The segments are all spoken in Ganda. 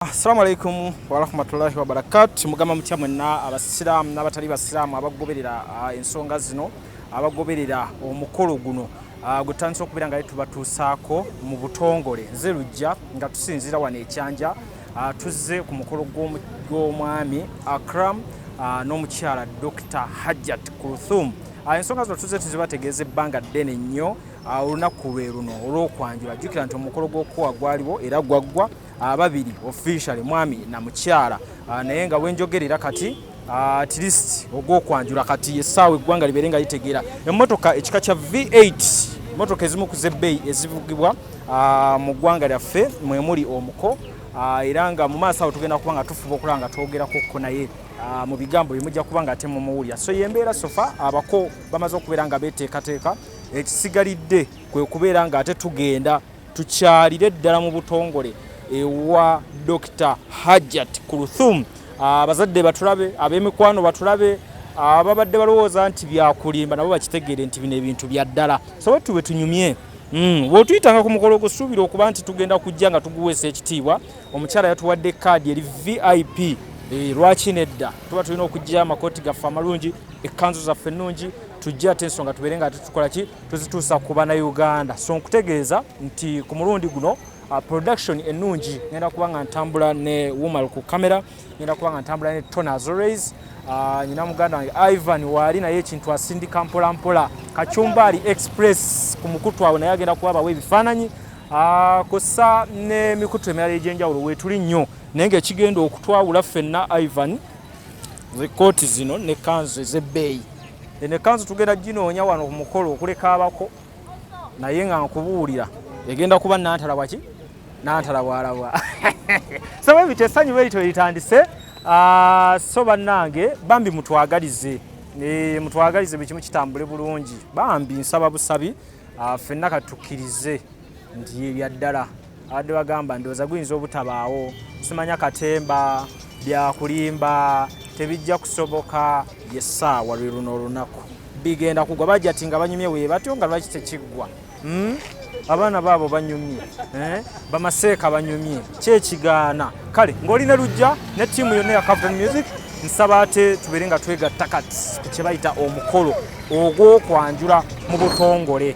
Assalamu alaikum warahmatullahi wabarakatu. Mugamba mutya mwenna abasiraamu n'abatali basiraamu abagoberera ensonga zino, abagoberera omukolo guno gutandise okubeera nga tubatuusaako mu butongole. Nze Lujja nga tusinziira wano ekyanja, tuzze ku mukolo gw'omwami Akram n'omukyala Dr. Hajjat Kulthum. Ensonga zino tuzze tuzibategeeza ebbanga ddene nnyo. Olunaku lwe luno olw'okwanjula, jjukira nti omukolo gw'okukowa gwaliwo era gwaggwa ababiri officially mwami na mukyala, naye nga wenjogerera kati at least ogw'okwanjula kati essaawa eggwanga libeere nga litegeera emmotoka ekika kya V8, emmotoka ezimu ku z'ebbeeyi ezivugibwa mu ggwanga lyaffe mwe muli omuko, era nga mu maaso awo tugenda kuba nga tufuba okulaba nga twogerakokko naye mu bigambo bye mujja kuba nga ate mumuwulira. So yembeera so far, abako bamaze okubeera nga beeteekateeka, ekisigalidde kwe kubeera nga ate tugenda tukyalire ddala mu butongole ewa Dr. Hajjat Kulthum. Abazadde batulabe, ab'emikwano batulabe, ababadde balowooza nti byakulimba nabo bakitegeere nti bino ebintu bya ddala. So bwe tube tunyumye, bw'otuyitanga ku mukolo gusuubira okuba nti tugenda kujja nga tuguweesa ekitiibwa. Omukyala yatuwadde kaadi eri VIP. Lwaki nedda? Tuba tulina okujja amakooti gaffe amalungi, ekkanzu zaffe ennungi, tujje ate ensonga tubeere nga tutukola ki, tuzituusa ku bannayuganda. So nkutegeeza nti ku mulundi guno production ennungi, ngenda kuba nga ntambula ne Wumal ku kamera, ngenda kuba nga ntambula ne Tona as always, nyina muganda wange Ivan waali naye ekintu asindika mpola mpola, Kacumbaali Express ku mukutu awo naye agenda kuba bawa ebifaananyi, kussa n'emikutu emirala egy'enjawulo weetuli nnyo. Naye ng'ekigenda okutwawula ffenna, Ivan, zikooti zino ne kanzu ez'ebbeeyi. Eno ekkanzu tugenda ginoonya wano ku mukolo okuleka abako, naye nga nkubuulira egenda kuba nantala waki nantala bwalabwa. So bwe bityo essanyu bwe lityo litandise. So bannange bambi mutwagalize, mutwagalize buli kimu kitambule bulungi. Bambi nsaba busabi, ffenna katukkirize nti ebya ddala. Abadde bagamba ndowooza guyinza obutabaawo, simanya katemba byakulimba, tebijja kusoboka, yessaawa lwe luno olunaku bigenda kugwa. Bajja ti nga banyumye we batyo nga lwaki tekiggwa? Abaana baabo banyumye, eh? Bamaseeka banyumye, kyekigaana. Kale ng'olina Lujja ne ttiimu yonna ya Cavton Music, nsaba ate tubeere nga twegatta kati ku kye bayita omukolo ogw'okwanjula mu butongole.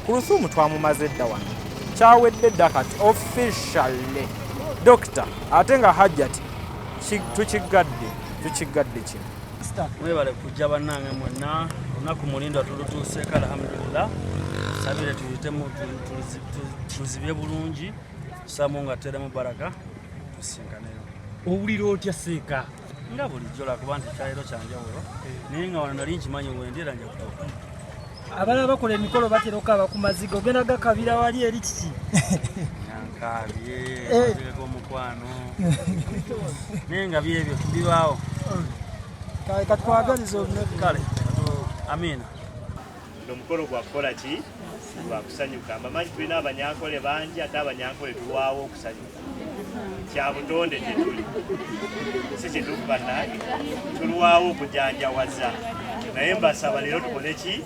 Kuluthumu twamumaze dda wano, kyawedde dda, kati officially doctor ate nga Hajjat tukiggadde, tukiggadde kino. Mwebale kujja bannange mwenna, olunaku mulindwa tulutuuseeko, alhamdulillah. Sabire tuyitemu tuzibye bulungi, tusamu nga tuteremu baraka, tusinkaneyo. Owulira otya, seeka? Nga bulijjo, lwakuba nti ekyaliro kyanjawulo, naye nga wano nali nkimanyi wendi era nja kutuuka. Abalala bakola emikolo batera okukaaba ku maziga, ogenda gakabira wali eri kiki? Nkaabye maziga g'omukwano, naye nga byebyo bibaawo. Kale katwagaliza olunaku. Kale amiina. Omukolo gwakukola ki? Gwakusanyuka. Mbamanyi tulina abanyankole bangi, ate abanyankole tulwawo okusanyuka, kya butonde gye tuli, si kituufu bannange? Tulwawo okujanjawaza, naye mbasaba leero tukole ki?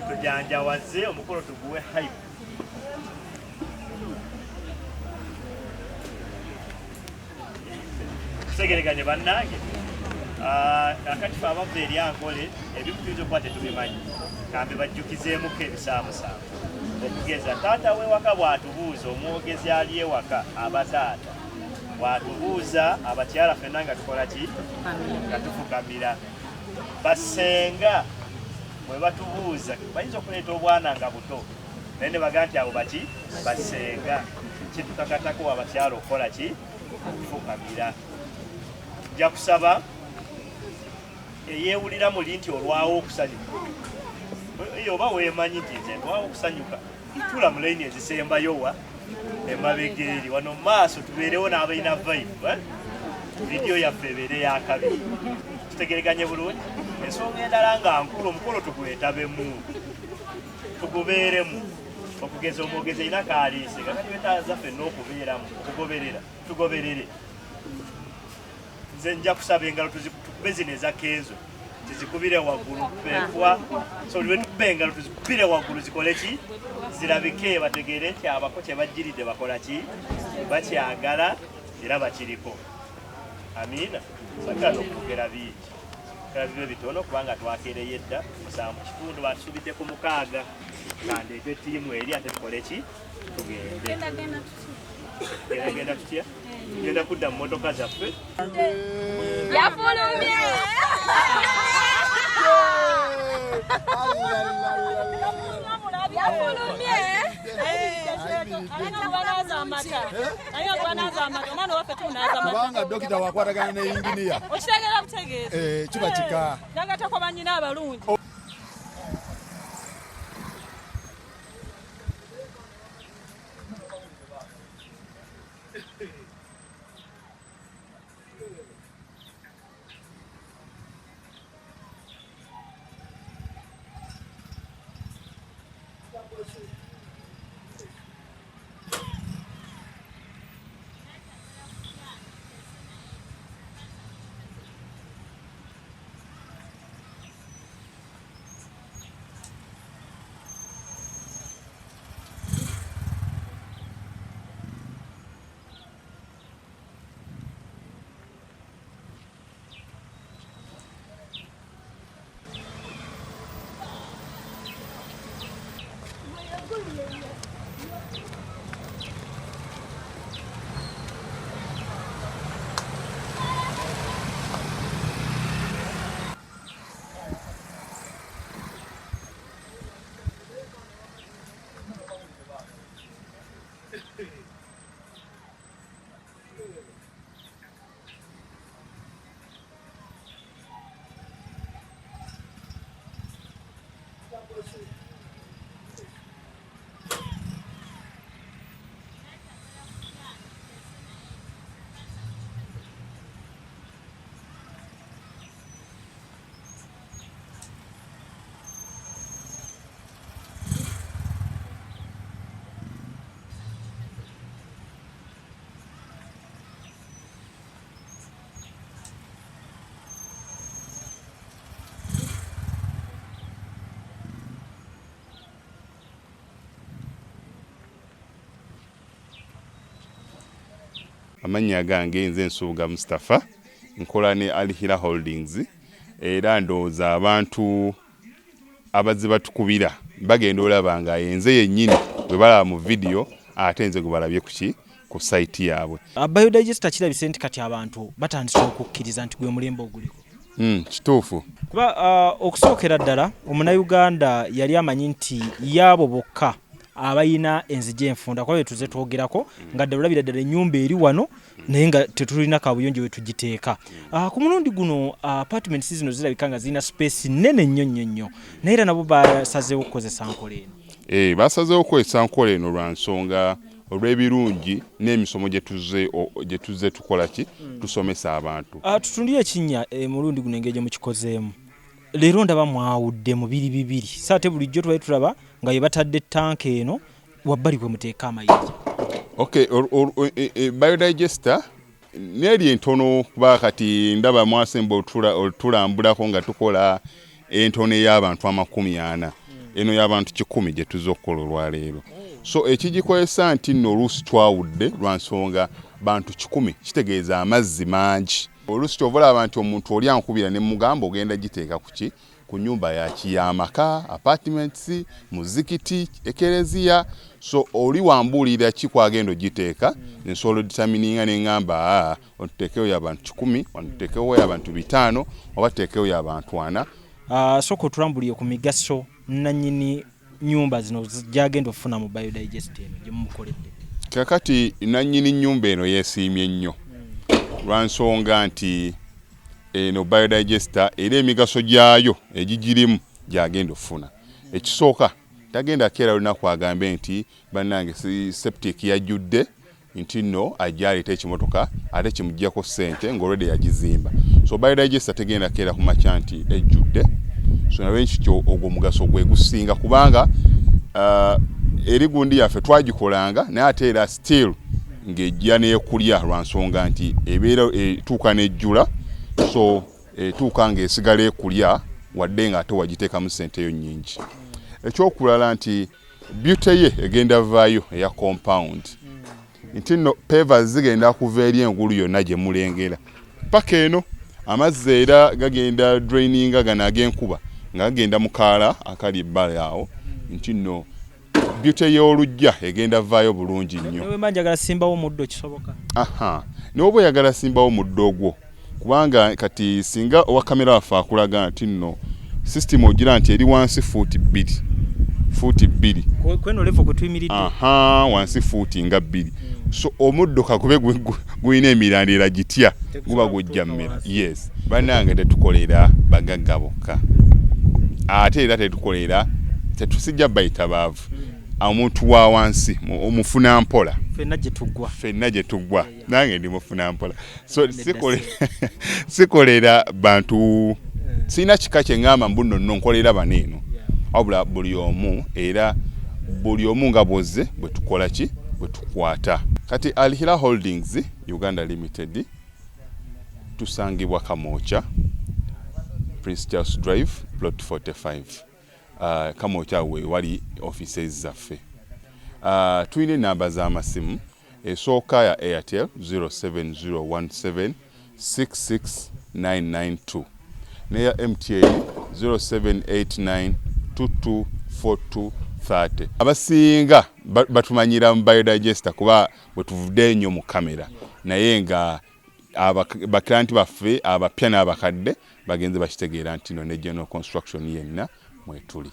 Tujanjawaze omukolo, tuguwe hype. Tutegereganye bannange. Kakati fe abava eri Ankole ebimu tuyinza okuba tetubimanyi, kambe bajjukizeemuko ebisaamusaamu. Okugeza taata w'ewaka bw'atubuuza, omwogezi ali ewaka, abataata bw'atubuuza, abakyala ffenna nga tukola ki? Nga tufukamira. Basenga bwe batubuuza, bayinza okuleeta obwana nga buto, naye ne bagaa nti abo baki basenga, kitukakatako abakyala okukola ki? Okufukamira. Nja kusaba eyeewulira muli nti olwawo okusanyuka, oba weemanyi nti nze ndwawo okusanyuka, tula mu layini ezisembayo wa emabega eri wano mu maaso, tubeerewo n'abalina vibe, eh? Vidiyo yaffe ebeere yakabi, tutegereganye bulungi. Ensonga endala nga nkulu, omukolo tugwetabemu, tugubeeremu. Okugeza omwogezi erina kaaliise kakati wetaaza ffenna okubeeramu okugoberera, tugoberere. Nze nja kusaba engalo tukube zino eza Kenzo, tuzikubire waggulu pekwa. So lwe tukuba engalo tuzikubire waggulu, zikole ki? Zirabike, bategeere nti abako kye bajjiridde bakola ki? Bakyagala. Era bakiriko. Amiina. Sagala okwogera bingi. Kala bibe bitono kubanga twakeereye dda 7:15 batusubidde ku 6. Kandeete ttiimu eri ate tukole ki? Tugende. Genda tutya? Tugenda kudda mu mmotoka zaffe. Yafulumye! Yafulumye! Kubanga dokita wakwatagana ne yinginiya. Okitegeera butegeezi. Kiba kika. Nagatako bannyina abalungi. Amannya gange nze Nsubuga Mustafa, nkola ne Al-Hira Holdings, era ndowooza abantu abazze batukubira bagenda olaba nga yenze yennyini bwe balaba mu vidiyo ate nze gwe balabye kuki ku site yaabwe. Biodigester kirabise nti kati abantu batandise okukkiriza nti gwe mulembe oguliko. Kituufu. Kuba okusookera ddala omunnayuganda yali amanyi nti yaabo bokka abayina enzija enfunda kuba tuze twogerako nga ddala olabira ddala ennyumba eri wano naye nga tetulina kabuyonjo we tugiteeka. Ku mulundi guno apartments zino zirabika nga zirina space nnene nnyo nnyo nnyo naye era nabo basazeewo okukozesa nkola eno. Basazeewo okukozesa nkola eno lwa nsonga olw'ebirungi n'emisomo gye tuzze tukola ki tusomesa abantu. Tutundire ekinnya mulundi guno engeri gye mukikozeemu. Leero ndaba mwawudde mu biri bibiri so ate bulijjo twali tulaba nga ye batadde ttanka eno wabbali kwe muteeka amayinja. Okay, biodigester n'eri entono kuba kati ndaba mwasemba otulambulako nga tukola entono ey'abantu 40 eno y'abantu 100 gye tuzze okukola olwaleero. So ekigikozesa nti nno oluusi twawudde lwa nsonga bantu 100 kitegeeza amazzi mangi. Oluusi ky'ova olaba nti omuntu oli ankubira ne mugamba ogenda giteeka ku ki ku nnyumba ya kiyamaka, apartments, muzikiti, ekereziya. So oli wambuulira ki kwagenda ogiteeka nsobola odetermininga ne ŋŋamba otuteekewo y'abantu 100, otuteekewo y'abantu 5 oba tuteekewo y'abantu 4. Sooka otulambulire ku migaso nannyini nnyumba zino gy'agenda okufuna mu biodigester eno gye mumukoledde. Kakati nannyini nnyumba eno yeesiimye nnyo lwa nsonga nti eno biodigester era emigaso gyayo egigirimu gy'agenda okufuna. Ekisooka tagenda keera lunaku agambe nti bannange septic yajjudde nti nno ajja aleeta ekimotoka ate kimuggyako ssente ng'olwedde yagizimba. So biodigester tegenda keera ku makya nti ejjudde. So nalwekyo ogwo omugaso gwe gusinga kubanga eri gundi yaffe twagikolanga naye ate era still ng'ejja n'ekulya lwa nsonga nti ebeera etuuka n'ejjula, so etuuka ng'esigala ekulya wadde ng'ate wagiteekamu ssente yo nnyingi. Ekyokulala nti beauty ye egenda vaayo eya compound. Nti nno pavers zigenda kuva eri engulu yonna gye mulengera paka eno. Amazzi era gagenda draininga gano ag'enkuba nga gagenda mu kaala akali ebbali awo, nti nno beauty y'oluggya egenda vaayo bulungi nnyo. Newe mba njagala simbawo omuddo, kisoboka? Aha, n'oba oyagala simbawo muddo gwo, kubanga kati singa owa kamera waffe akulaga nti nno system ogira nti eri wansi fuuti 2, fuuti 2. Kweno level kwe tuyimiridde. Aha, wansi fuuti nga 2. So omuddo kakube gulina emirandira gitya, guba gujja mmera. Yes, bannange, tetukolera bagagga bokka, ate era tetukolera, tetusijja bayita baavu. Omuntu wa wansi omufuna mpola. Ffenna gye tuggwa. Ffenna gye tuggwa. Nange ndi mufuna mpola, so sikolera bantu, sirina kika kye ŋŋamba mbu nno nno nkolera bano eno, wabula buli omu, era buli omu nga bwozze bwe tukola ki, bwe tukwata. Kati Al Hilal Holdings Uganda Limited tusangibwa Kamwokya, Prince Charles Drive, plot 45. Kamwokya we wali offices zaffe. Tulina enamba z'amasimu. Esooka ya Airtel, 07017 66992, neya MTN 0789 224230. Abasinga batumanyira mu biodigester kuba bwe tuvudde ennyo mu kamera, naye nga baklienti baffe abapya n'abakadde bagenze bakitegeera nti no ne general construction yenna mwetuli.